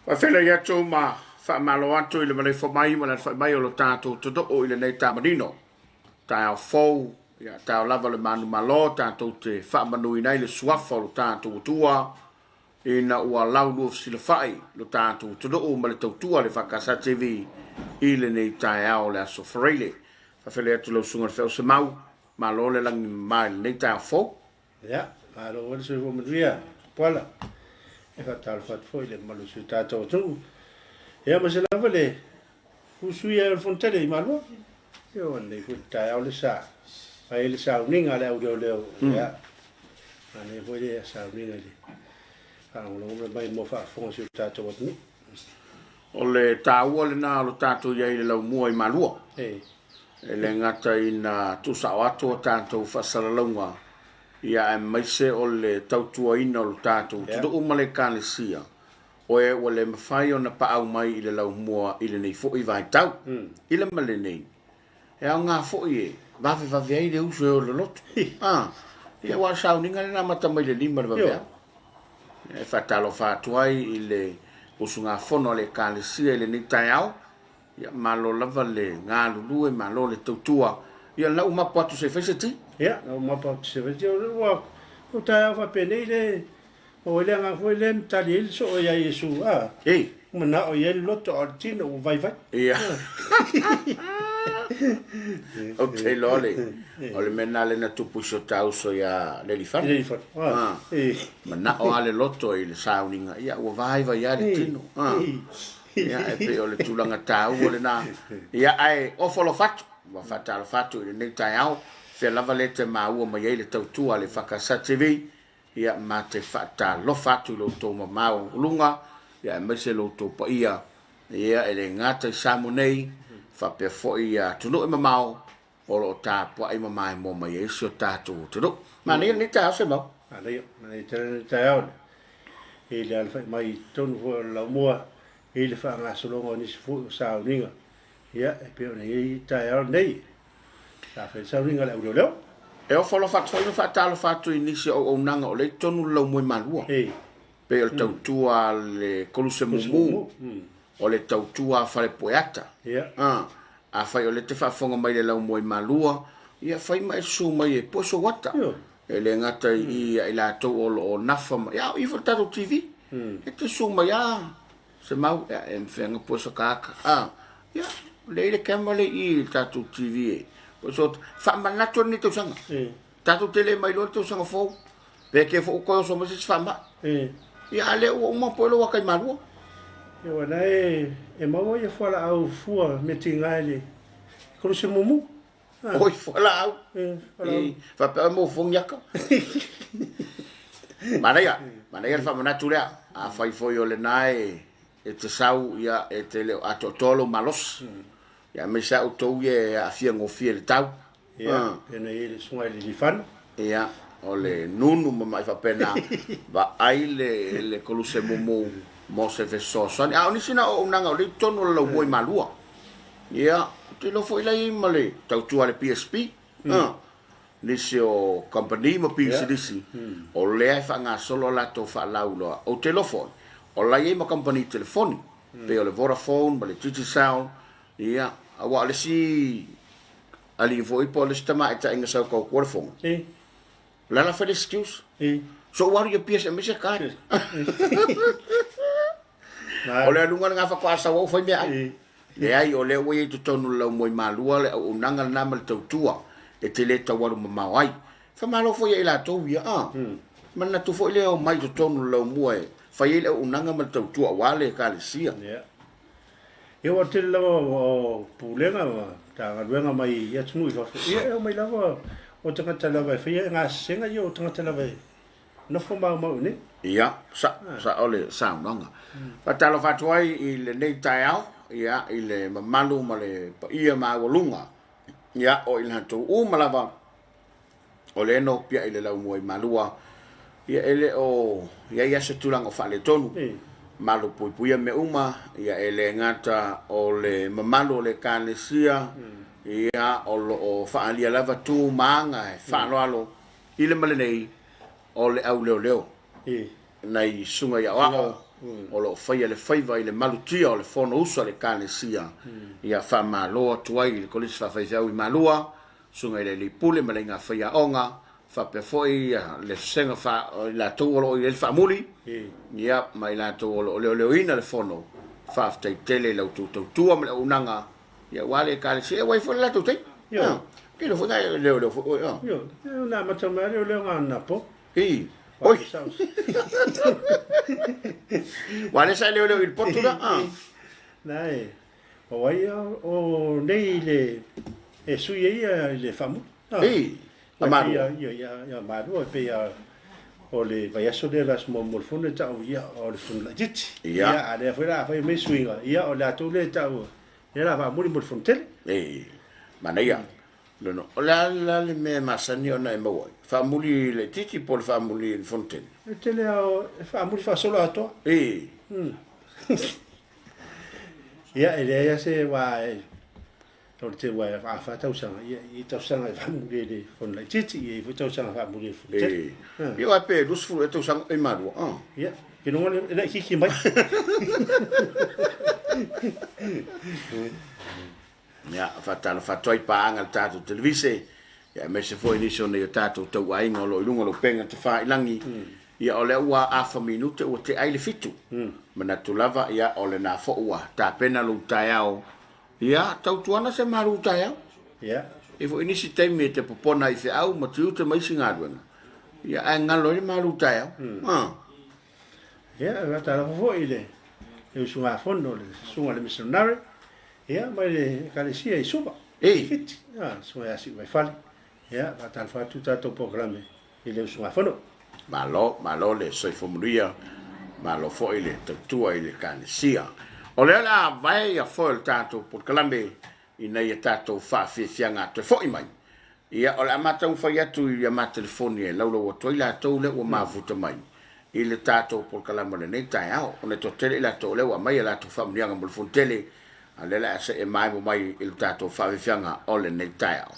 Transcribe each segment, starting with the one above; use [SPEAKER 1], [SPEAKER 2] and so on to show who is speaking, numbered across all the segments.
[SPEAKER 1] Faafeiloai atu ma faamalo atu i le maleifua mai ma le alafai mai o lo tatou atunuu i lenei tamanino. Taeao fou, ia taeao lava o le manumalo tatou te faamanuina ai le suafa o lo tatou Atua ina ua lauluafesilafai lo tatou atunuu ma le tautua a le EFKS TV i lenei taeao o le aso Faraile. Faafeiloai atu lau susuga i le Feau Semau, malo le lagi mama i lenei taeao fou.
[SPEAKER 2] Ia, malo foi le soifua manuia, Tupuola. E faatalofa atu foi i le mamalu o si o tatou atunuu. Ia, aemaise lava le usuia o le Fonotele i Malua. Ia, ua lelei foi le taeao le sa fai ai le sauniga a le au leoleo. Ia, manaia foi le sauniga i le faalogologo mai mo faafofoga si o tatou atunuu.
[SPEAKER 1] O le taua lena o lo tatou i ai i le laumua i Malua. E le gata ina tuusao atu a tatou faasalalauga, ia aemaise o le tautuaina o lo tatou atunuu ma le Ekalesia, o e ua le mafai ona paau mai i le laumua i lenei foi vaitau. I le ma lenei, e aoga foi e vavevave ai le uso e o i le lotu. A, ia aua o le sauniga lena e amata mai le 5 i le vaveao. E faatalofa atu ai i le usugafono a le Ekalesia i lenei taeao, Ia, malo lava le galulue, malo le tautua. Ia, na ou mapu atu se i fai se ti.
[SPEAKER 2] Ia, na ou mapu atu se i fai se ti. Ua ou taeao faapenei le maua ai le agaga foi lea na tali ai le soo ia Iesu, a.
[SPEAKER 1] Ei.
[SPEAKER 2] Manao i ai le loto, a o le tino ua vaivai.
[SPEAKER 1] Ia. Ou te iloa le, o le mea lena lea na tupu i si o ta uso ia Lelifano.
[SPEAKER 2] Lelifano.
[SPEAKER 1] Ah. Manao lava le loto i le sauniga, ia ua vaivai lava le tino. Ah. Ia, e pei o le tulaga taua lena. Ia, ae ofo alofa atu, ua faatalofa atu i lenei taeao, fea lava lea te maua mai ai le tautua a le EFKS TV, ia, ma te faatalofa atu i lo outou mamao luga, ia, aemaise lo outou paia, ia, e le gata i Samoa nei, faapea foi atunuu e mamao, o lo o tapuai ma maimoa mai ai si o tatou atunuu. Manaia lenei taeao Semau.
[SPEAKER 2] Manaia, manaia tele lenei taeao i le alafai mai i totonu foi o le laumua i le faagasologa o nisi foi o sauniga. Ia, e pei ona i ai taeao lenei, sa fai le sauniga a le auleoleo.
[SPEAKER 1] E ofo alofa atu foi ma faatalofa atu i nisi o auaunaga o lea i totonu o le laumua i Malua. Pei o le tautua a le Koluse Mumu, o le tautua a Falepueata. Afai o lea e te faafofoga mai i le laumua i Malua, ia fai ma e susu mai e pue sou ata. E le gata i i ia i latou o lo o nafa ma, ia o i foi le tatou TV. E te susu mai a Semau, ia e mafai ona pue sota ata. Ia, o lea e i le camera lea i i i le tatou TV e pue sou ata. Faamanatu lenei tausaga. Tatou te le mailoa le tausaga fou. Pe ke foi ua toe oso mai se isi faamai. Ia a lea ua uma pue lou ata i Malua.
[SPEAKER 2] Ia ua na e maua ia fualaau fua mea tiga i le koluse mumu.
[SPEAKER 1] Oi fualaau. Fualaau. Faapea oe maua fua ni ata. Manaia, manaia le faamanatu lea. Afai foi o lena e te sau ia e te le o atoatoa lou malosi. Ia aemaise lava outou ia e aafia gofie i le tau.
[SPEAKER 2] Ia, pei ona i ai le susuga i le Lifano.
[SPEAKER 1] Ia, o le Nunu ma mai faapena, vaai le, le koluse mumu mo se fesoasoani. A o nisi na auaunaga o lea i totonu o le laumua i Malua. Ia, ou te iloa foi la i ai ma le tautua a le PSP. Nisi o kamupani ma pisinisi, o lea e faagasolo a latou faalauiloa. Ou te iloa foi, o la i ai ma kamupani telefoni, pei o le Vodafone ma le Digicel, ia, aua o le isi alii foi po o le isi tamaitai na sau tautua le fono. O le ala fai le excuse. So ua alu i Apia se aumai se card. O le aluga lena faatoa sau au fai meaai. Leai, o lea ua i ai i totonu o le laumua i Malua le auaunaga lena ma le tautua e te le tau alu mamao ai. Faamalo foi ia i latou ia, a. Manatu foi lea e omai i totonu o le laumua e fai ai le auaunaga ma le tautua aua le Ekalesia.
[SPEAKER 2] Ia ua tele lava o Pulega ma Matagaluega mai atunuu i fafo, ia e omai lava o tagata lava e faia gasesega, ia o tagata lava e nofo maumau i inei.
[SPEAKER 1] Ia, sa, sao le saunoaga. Faatalofa atu ai i lenei taeao, ia, i le mamalu ma le paia maualuga, ia, o i latou uma lava o lea na opiai i le laumua i Malua, ia e le o i ai lava se tulaga o faaletonu. Malupuipuia mea uma, ia e le gata o le mamalu o le Ekalesia, ia o lo o faaalia lava tu ma aga e faaaloalo i le ma lenei o le au leoleo, nai susuga i aoao. o lo o faia le faiva i le malutia o le Fonousu a le Ekalesia. Ia faamalo atu ai i le Kolisi Faafaifeau i Malua, Susuga i le Alii Pule ma le Aiga Faiaoga, faapea foi le vasega fa, i latou o lo o i ai le faamuli, ia, ma i latou o lo o leoleoina le fono. Faafetai tele i la outou tautua ma le auaunaga, ia, aua le Ekalesia, ua i ai foi le latou taimi.
[SPEAKER 2] Ioe.
[SPEAKER 1] Kilo foi na leoleo foi oe, ah.
[SPEAKER 2] Ioe, na amata mai lava leoleoga anapo.
[SPEAKER 1] I. Oi. Ua lea sa e leoleo i le potu la, ah.
[SPEAKER 2] Na e, o ai o nei le e sui ai ia i le faamuli.
[SPEAKER 1] I. A Malua.
[SPEAKER 2] Ia, ia, ia Malua e pei a o le vaiaso lea le aso muamua o le fono e tau ia o le fono laitiiti.
[SPEAKER 1] Ia.
[SPEAKER 2] A lea foi la a fai mai suiga, ia o le atou lea e tau lea la faamuli mo le fono tele.
[SPEAKER 1] E, manaia. Lono, o le a la le mea e masani ona e maua ai? Faamuli laitiiti po o le faamuli i le fono tele?
[SPEAKER 2] E tele lava o, e faamuli faasoloatoa.
[SPEAKER 1] E.
[SPEAKER 2] Ia, e leai lava se aua e, o le tele aua a fa tausaga, ia, e i ai tausaga e faamuli ai i le fono laitiiti, e i ai foi tausaga e faamuli ai i le fono tele.
[SPEAKER 1] E. Ia, aua pe 20 ea tausaga e Malua, ah.
[SPEAKER 2] Ia, ke logona e laitiiti mai.
[SPEAKER 1] Ia, faatalofa atu ai paaga i le tatou televise, ia aemaise foi nisi o nei o tatou tauaiga o lo o i luga o le upega tafailagi. Ia, o lea ua afa minute ua tea ai le 7. Manatu lava, ia, o lena foi ua tapena lou taeao. Ia, tautuana se malu taeao.
[SPEAKER 2] Ia.
[SPEAKER 1] E foi nisi taimi e te popona ai i feau ma tiute ma isi galuega. Ia, ae galo ai le malu taeao. Ah.
[SPEAKER 2] Ia, e faatalofa foi i le usugafono, le susuga i le misionare, ia, mai le Ekalesia i Suva, i Fiti, le susuga ia Siuvaifale. Ia, faatalofa atu tatou polokalame i le usugafono.
[SPEAKER 1] Malo, malo le soifua manuia, malo foi le tautua i le Ekalesia. O lea o le a vae ia foe o le tatou polokalame ina ia tatou faafiafiaga toe foi mai. Ia, o le a mataumafai atu i a ma telefoni e laulau atu ai latou lea ua mafuta mai i le tatou polokalame o lenei taeao, ona e toatele i latou o lea ua aumai a latou faamanuiaga mo le Fono Tele, a o lea o le a see maemo mai i le tatou faafiafiaga o lenei taeao.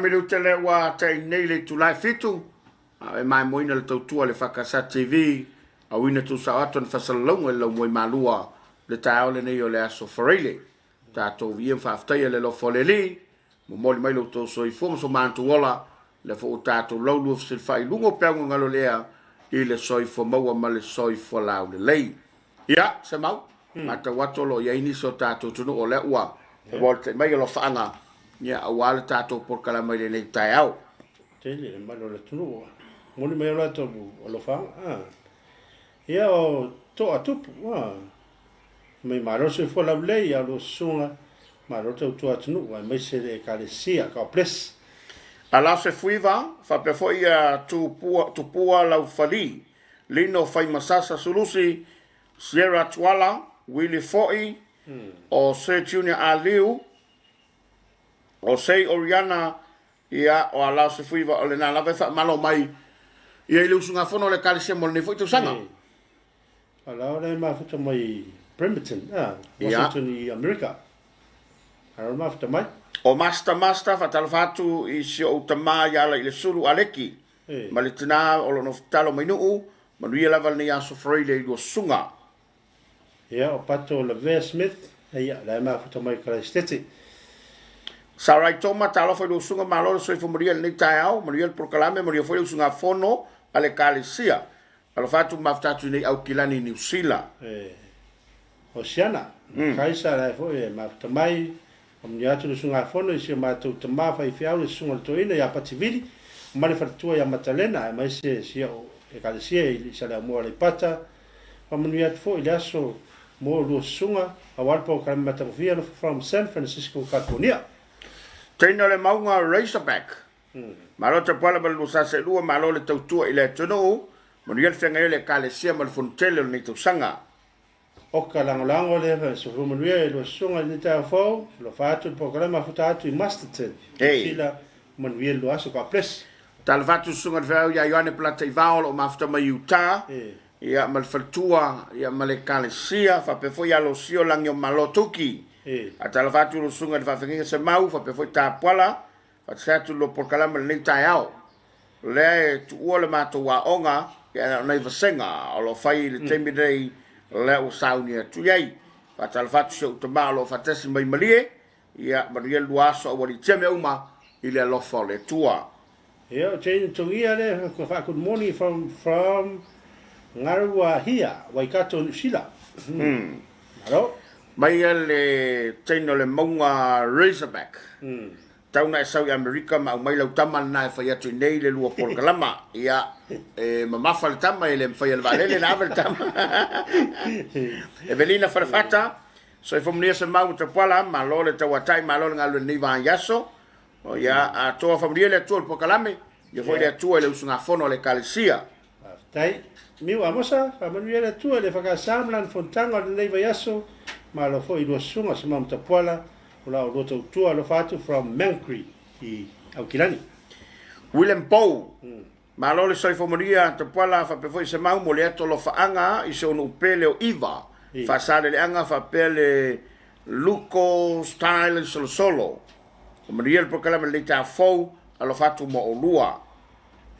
[SPEAKER 1] minute lea ua tai nei le itula e 7, a e maimoina le tautua le EFKS TV, auina tuusao atu na faasalalauga i le laumua i Malua le taeao lenei o le aso Faraile. Tatou viia ma faafetaia le alofa o le Alii, momoli mai lo outou soifua ma so matou ola, lea foi ua tatou laulua fesilafai i luga o peauga galo lea i le soifua maua ma le soifua laulelei. Ia, Semau, matau atu o lo o i ai nisi o tatou atunuu o lea ua fevolitai mai alofaaga, ia, aua le tatou polokalame i lenei taeao.
[SPEAKER 2] Tele le mamalu o le atunuu ua momoli mai o latou alofaaga. Ah. Ia o toa tupu. Ah. Mai malo le soifua laulelei i a oulua susuga, malo le tautua atunuu aemaise le Ekalesia. God bless.
[SPEAKER 1] Alao Sefuiva, faapea foi ia Tupua, Tupua Laufali, Lino Faimasasa Sulusi, Sierra Tuala, Willie Fo'i, o Sir Junior Aliu, o Sei Oriana, ia, o Alao Sefuiva, o lena lava e faamalo mai ia i le usugafono a le Ekalesia mo lenei foi tausaga.
[SPEAKER 2] Alao le mafuta mai Bremerton, ah, Washington i Amerika. Alao le mafuta mai.
[SPEAKER 1] O Master Master, faatalofa atu i si ou tama ia Alailesulu Aleki, ma le tina o lo o nofo tatalo mai Nuu, manuia lava lenei aso Friday i lua susuga.
[SPEAKER 2] Ia, o Pato Lavea Smith, ia, la e mafuta mai Karaisitete.
[SPEAKER 1] Sarai Toma, talofa i lua susuga, malo le soifua manuia i lenei taeao, manuia le polokalame, manuia foi le usugafono a le Ekalesia. Alofa atu ma mafuta atu i nei Aukilani i Niu Sila.
[SPEAKER 2] E, Hosiana, Kaisa la e foi e mafuta mai, faamanuia atu le usugafono i si o matou tama faifeau le susuga o le toeaina ia Pativili, ma le faletua ia Matalena, aemaise si o'u Ekalesia i Saleaumua Aleipata. Faamanuia atu foi i le aso mo lua susuga, aua le polokalame matagofie alofa from San Francisco, California.
[SPEAKER 1] Teina o le mauga Razorback. Malo tapuala ma le 272, malo le tautua i le atunuu, manuia le feagai o le Ekalesia ma le Fonotele o lenei tausaga.
[SPEAKER 2] Oka lagolago le soifua manuia i lua susuga i lenei taeao fou, alofa atu le polokalame mafuta atu i Masterton, Niu Sila, manuia le lua aso, God bless.
[SPEAKER 1] Talofa atu susuga i le feau ia Ioane Palataivao o lo o mafuta mai Utah, ia ma le faletua, ia ma le ekalesia, faapea foi ia Losio Lagiomalo Tuki. Talofa atu le susuga i le faafeagaiga Semau, faapea foi Tapuala, Faatasi atu i le polokalame i lenei taeao. O lea e tuua le matou aoga, ia na o nai vasega o lo o fai i le taimi lenei, o lea ua sauni atu i ai. Faatalofa atu si ou tama o lo o faatasi mai Malie, ia manuia le lua aso aualiitia mea uma i le alofa o le Atua.
[SPEAKER 2] Ia, o Jane Tongia lea, ko wha good morning from Ngaruawahia, Waikato, New Zealand. Malo.
[SPEAKER 1] Mai le teine o le mauga Razorback. Tau na e sau i Amerika ma aumai lau tama lena e fai atu i nei le lua polokalama. Ia, e mamafa le tama, e le mafai e le vaalele na ave le tama. Evelina Falefata, soifua manuia Semau ma Tapuala, malo le tauatai, malo le galulue i lenei vaiaso. Ia, atoa faamanuia le Atua i le polokalame, ia foi le Atua i le usugafono a le Ekalesia.
[SPEAKER 2] Faafetai. Miu Amosa, faamanuia le Atua i le EFKS ma lana fonotaga o lenei vaiaso, malo foi i lua susuga Semau ma Tapuala, o la oulua tautua alofa atu from Mangri i Aukilani.
[SPEAKER 1] William Pou, Malo le soifua manuia Tapuala faapea foi Semau mo le atu alofaaga i si ou nuu pele o Iva, Faasaleleaga faapea le Luko Style i Solosolo. Manuia le polokalame lenei taeao fou, alofa atu mo oulua.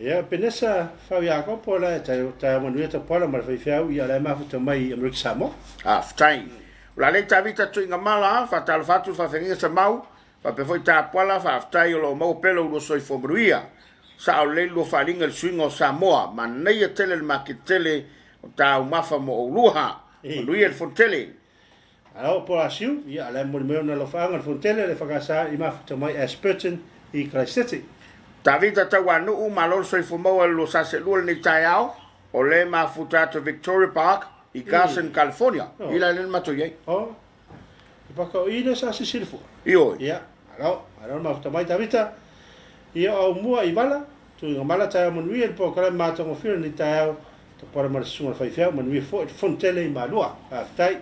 [SPEAKER 2] Ia, Penesa Fau Iakopo la e taeao manuia Tapuala ma le faifeau ia la e mafuta mai i Amerika Samoa.
[SPEAKER 1] Faafetai. O la lei Tavita Tuigamala, faatalofa atu le faafeagaiga Semau, faapea foi Tapuala, faafetai o lo o maua pea lo ulua soifua manuia. Sao lelei le lua faaaliga i le suiga o Samoa, manaia tele le maketi tele o taumafa mo oulua. Manuia le fonotele.
[SPEAKER 2] A oo po Asiu, ia, la e momoli mai ona alofaaga i le Fonotele a le EFKS i mafuta mai Ashburton i Christ City.
[SPEAKER 1] Tavita Tauanuu, malo le soifua maua i le 2022 lenei taeao, o lea e mafuta atu i Victoria Park i Carson, California. I la lea na matou i ai.
[SPEAKER 2] Oh, e paka o i lea sa sisili fua.
[SPEAKER 1] Ioe.
[SPEAKER 2] Ia, malo, malo le mafuta mai Tavita. Ia, o Aumua i Vala, Tuigamala taeao manuia i le polokalame matagofie o lenei taeao, Tapuala ma le susuga i le faifeau, manuia foi le Fonotele i Malua. Faafetai.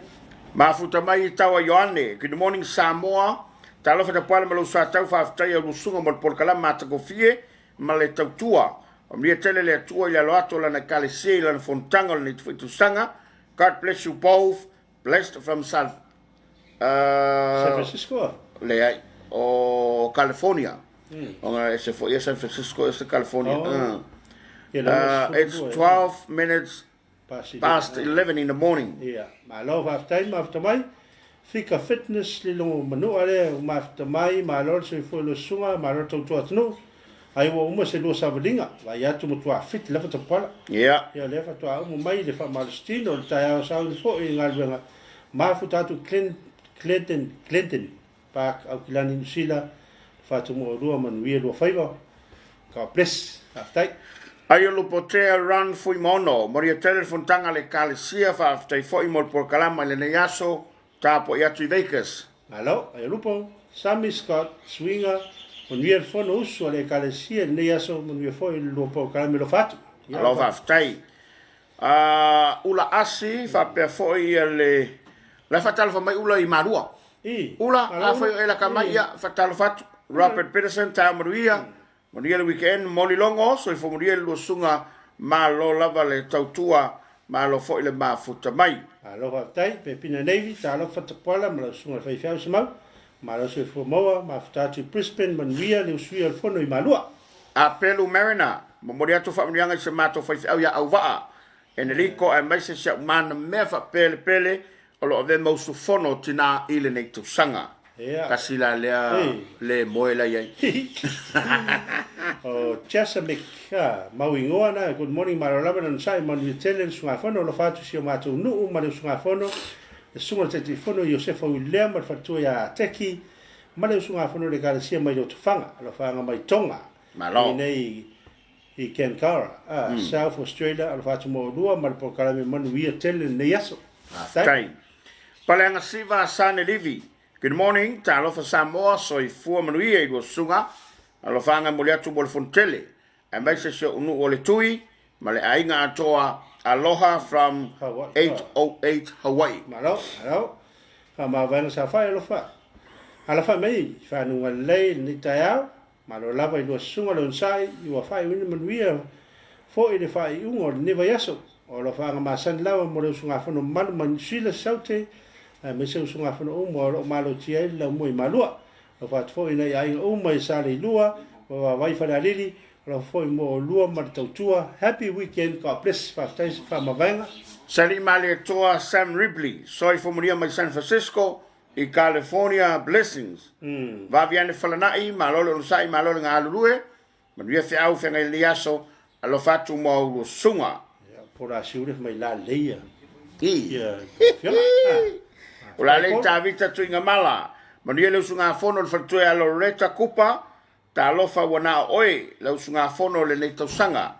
[SPEAKER 1] Mafuta mai i Taua Ioane. Good morning Samoa. Talofa Tapuala ma lou Satau, faafetai i au susuga mo le polokalame matagofie ma le tautua. Manuia tele le Atua i le alo atu o lana Ekalesia i lana fonotaga o lenei foi tausaga. God bless you both. Blessed from
[SPEAKER 2] San Francisco.
[SPEAKER 1] Leai, o California. Ona e ese foi ia San Francisco, ese California. Oh. It's 12 minutes past 11 in the morning.
[SPEAKER 2] Ia, malo faafetai ma mafuta mai. Fika Fitness Lilongo Manua lea ua mafuta mai, malo le soifua i lua susuga, malo le tautua atunuu. Ai ua uma se lua savaliga, vaai atu matua fit lava Tapuala.
[SPEAKER 1] Ia.
[SPEAKER 2] Ia lea faatoa uma mai le faamalositino o le taeao sauni foi i galuega mafuta atu Glen, Glenden, Glenden Park, Aukilani, Niu Sila, Whātumoa manuia lua faiva. God bless. Faafetai.
[SPEAKER 1] Aio Lupotea Ron Fuimaono, Maria tele le fonotaga a le Ekalesia, faafetai foi mo le polokalama i lenei aso, tapuai atu i Vegas.
[SPEAKER 2] Malo, Aio Lupo, Sami Scott, Suiga, manuia le fono usu a le Ekalesia i lenei aso, manuia foi le lua polokalame alofa atu.
[SPEAKER 1] Malo faafetai. Ula Asi, faapea foi le la e faatalofa mai Ula i Malua.
[SPEAKER 2] I.
[SPEAKER 1] Ula, afai o e laka mai, ia, faatalofa atu. Robert Peterson, taeao manuia. Manuia le weekend, moli logo, soifua manuia le lua susuga, malo lava le tautua, malo foi le mafuta mai.
[SPEAKER 2] Malo faafetai, Pepina Navy, talofa Tapuala ma lau susuga i le faifeau Semau. Malo soifua maua, mafuta atu i Brisbane, manuia le usuia o le fono i Malua.
[SPEAKER 1] Apelu Mariner, momoli atu faamanuiaga i se matou faifeau ia Auvaa, Enerico aemaise si au mana mea faapelepele o lo o avea ma usufono o tina i lenei tausaga.
[SPEAKER 2] Ia.
[SPEAKER 1] Tasi la lea le moe la iai.
[SPEAKER 2] O Chesapeake, mau igoa na, good morning malo lava na onosai manuia tele le usugafono, alofa atu i si o matou nuu ma le usugafono, le susuga i le Taitaifono Iosefa Uilea ma le faletua ia Teki, ma le usugafono i le Ekalesia mai Lotofaga, alofaaga mai Tonga,
[SPEAKER 1] Malo.
[SPEAKER 2] i nei i Canberra, South Australia, alofa atu mo oulua ma le polokalame manuia tele lenei aso.
[SPEAKER 1] Faafetai. Paleaga Siva Sane Livi, Good morning, talofa Samoa, soifua manuia i lua susuga, alofaaga e momoli atu mo le fono tele, aemaise si ou nuu o le Tui ma le aiga atoa, aloha from
[SPEAKER 2] Hawaii.
[SPEAKER 1] 808 Hawaii.
[SPEAKER 2] Malo, malo. Faamavaega saofai alofa. Alafa mai i fanuga lelei i lenei taeao. Malo lava i lua susuga le onosai i ua faaiuina manuia foi le faaiuga o lenei vaiaso. O alofaaga masani lava mo le usugafono mamalu mai Niu Sila, Saute, aemaise usugafono uma o lo o malotia ai le laumua i Malua. Alofa atu foi i nai aiga uma i Saleilua ma Vaavai Falealili, alofa foi mo oulua ma le tautua. Happy weekend, God bless. Faafetai faamavaega.
[SPEAKER 1] Sali Malietoa Sam Ripley, soifua manuia mai San Francisco i California Blessings. Vaviane Falanai, malo le onosai, malo le galulue, manuia feau feagai lenei aso, alofa atu mo au lua susuga.
[SPEAKER 2] Ia, po la siule mai la leia.
[SPEAKER 1] I.
[SPEAKER 2] Ia, fioga. Ah.
[SPEAKER 1] O la lei Tavita Tuigamala, manuia le usugafono le faletua ia Loretta Kupa, Talofa ua na o oe le usugafono o lenei tausaga.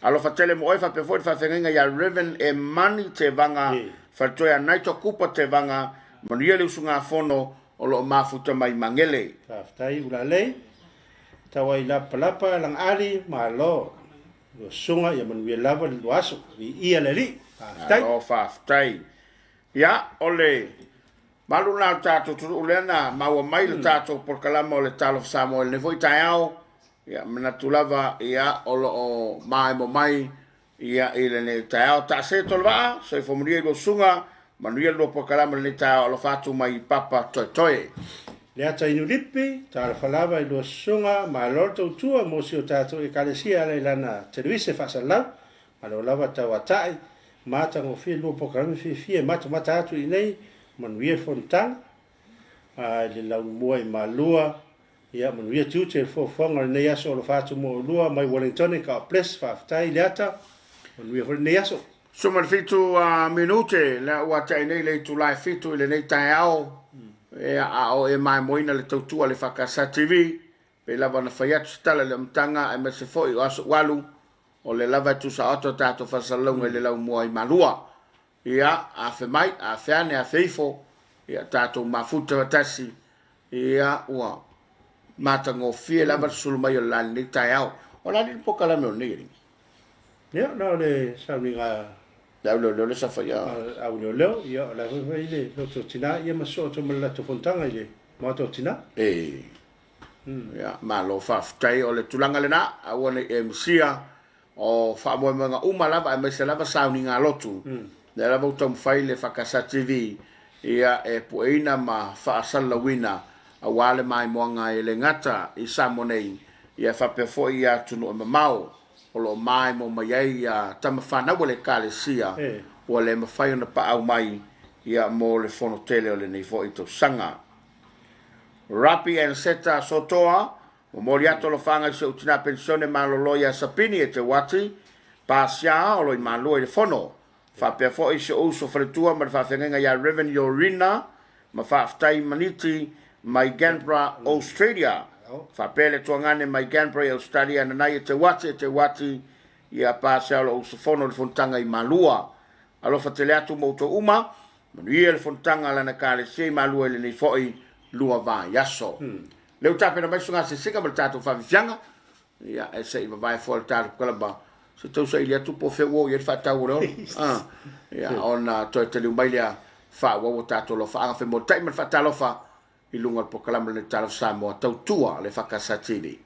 [SPEAKER 1] Alofa tele mo oe faapea foi le faafeagaiga ia Rev. Emani Tevaga, faletua ia Naito Kupa Tevaga, manuia le usugafono o lo o mafuta mai Magele.
[SPEAKER 2] Faafetai Ulalei, tau ai lapalapa lagaali, malo lua susuga ia manuia lava le lua aso, viia le Alii, faafetai.
[SPEAKER 1] Malo faafetai. Ia, o le malu lena o le tatou atunuu lea na maua mai le tatou polokalama o le Talofa Samoa i lenei foi taeao. Ia, manatu lava, ia, o lo o maaemo mai, ia, i lenei taeao. Taase Tolevaa, soifua manuia i lua susuga, manuia le lua polokalama i lenei taeao. Alofa atu mai Papa Toetoe.
[SPEAKER 2] Leata Inulipi, talofa lava i lua susuga, malo le tautua mo si o tatou Ekalesia e ala i lana televise faasalalau. Malo lava tauatai, matagofie lua polokalame fiafia e matamata atu i inei, manuia le fonotaga i le laumua i Malua, ia manuia tiute i le fuafuaga o lenei aso alofa atu mo oulua mai Wellingtone, God bless, faafetai Leata, manuia foi lenei aso.
[SPEAKER 1] 17 minute lea ua tea nei le itula e 7 i lenei taeao, a o e maimoina le tautua a le EFKS TV, pei lava ona fai atu se tala i le amataga aemaise foi o aso ua alu, O lea lava e tusa atu a tatou faasalalauga i le laumua i Malua. Ia, afe mai, afe ane, afe ifo, ia tatou mafuta faatasi, ia, ua matagofie lava le sulu mai o le la i lenei taeao. O le a le polokalame o lenei alii?
[SPEAKER 2] Ia, na o le sauniga.
[SPEAKER 1] Le au leoleo le sa faia.
[SPEAKER 2] Au leoleo, ia, o la foi fai le loto tina, ia ma soo atu ma le latou fonotaga i le maota o tina.
[SPEAKER 1] E. Ia, malo faafetai. O le tulaga lena, aua ne i e misia, o faamoemoega uma lava aemaise lava sauniga lotu, lea lava ua taumafai le EFKS TV ia e pueina ma faasalalauina aua le maimoaga e le gata i Samoa nei, ia faapea foi i atunuu e mamao o lo o maimoa mai ai ia tama fanau a le Ekalesia ua le mafai ona paau mai ia mo le fono tele o lenei foi tausaga. Rapi and Seta Sotoa, Momoli atu alofaaga i si ou tina penisione malolo ia Sapini e Teuati, Pasia o lo i Malua i le fono. Faapea foi si ou uso faletua ma le faafeagaiga ia Rev. Yorina ma Faafetai Maniti mai Canberra, Australia. Faapea le tuagane mai Canberra i Australia Nanai e Teuati e Teuati ia Pasia o lo o usufono i le fonotaga i Malua. Alofa tele atu mo outou uma. Manuia le fonotaga a lana Ekalesia i Malua i lenei foi lua vaiaso. Lea ua tapena mai susuga asiasiga ma le tatou faafiafiaga. Ia, e se i vavae foi le tatou kalama. Se tau saili atu po o fea ua oo i ai le faatau o le ono. Ah, ia, ona toe taliu mai lea faaauau o tatou alofaaga femolitai ma le faatalofa i luga o le polokalame lenei Talofa Samoa Tautua le EFKS TV.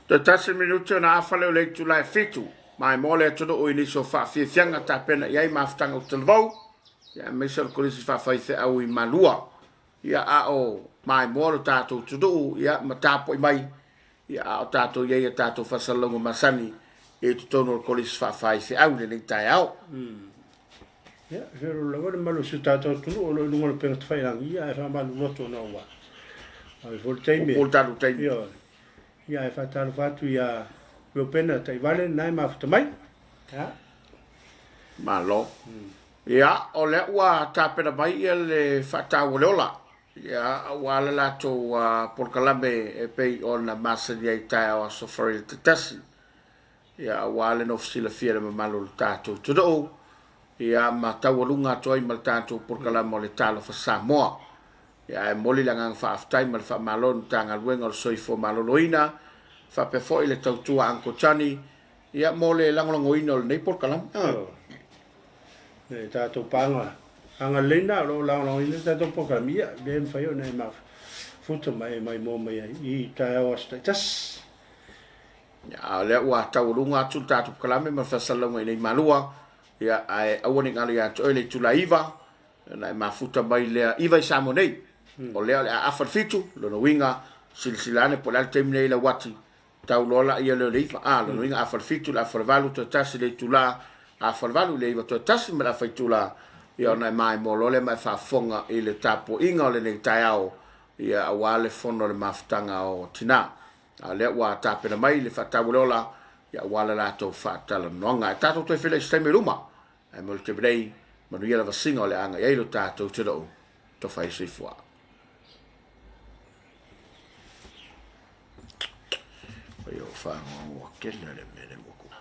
[SPEAKER 1] Toe tasi minute ona afa lea o le itula e 7. Maimoa le atunuu i nisi o faafiafiaga tapena i ai mafutaga o talavou, ia aemaise o le Kolisi Faafaifeau i Malua. Ia a o maimoa lo tatou atunuu, ia ma tapuai mai, ia a o tatou i ai i a tatou faasalalauga masani i totonu o le Kolisi Faafaifeau i lenei taeao.
[SPEAKER 2] Ia, feiloai lava le mamalu o si o tatou atunuu o lo o i luga o le upega tafailagi, ia ae faamalulu atu ona ua ave foi le taimi.
[SPEAKER 1] Ua pau le tatou taimi.
[SPEAKER 2] Ioe. Ia ae faatalofa atu ia Reupena Taivale lena e mafuta mai. Ia.
[SPEAKER 1] Malo. Ia, o lea ua tapena mai ia le faataua o le ola. Ia, aua le latou polokalame e pei ona masani ai i taeao Aso Faraile taitasi. Ia, aua le nofo silafia e le mamalu o le tatou atunuu, ia ma taualuga atu ai ma le tatou polokalame o le Talofa Samoa. Ia, ae momoli le agaga faafetai ma le faamalo i le Matagaluega o le Soifua Maloloina, faapea foi le tautua a Uncle Johnny, ia, mo le lagolagoina o lenei polokalame.
[SPEAKER 2] Le tatou paaga agalelei lena o lo o lagolagoina le tatou polokalame, ia, le mafai ona e mafuta ma e maimoa mai ai i taeao aso taitasi.
[SPEAKER 1] A o lea ua taualuga atu le tatou polokalame ma le faasalalauga i inei i Malua, ia, ae aua ne i galo ia te oe le itula e 9, ona e mafuta mai lea 9 i Samoa nei. O lea o le a afa le 7, lona uiga, silasila ane po o le a le taimi nei i lau ati, tau loa laia lea o le 9. A, lona uiga afa le 7, le afa le 8, toe tasi le itula, afa le 8 i le 9, toe tasi ma le afa itula, ia ona e maimoa loa lea ma e faafofoga i le tapuaiga o lenei taeao, ia, aua le fono a le mafutaga o tina. A o lea ua tapena mai le faataualeola ia aua le latou faatalanoaga. Ae tatou toe feiloai i se taimi o i luma. Ae mo le taimi nei, manuia le vasiga o le a agai ai lo tatou atunuu. Tofa ai soifua. Oi o whangoa kele le mele ua kupu.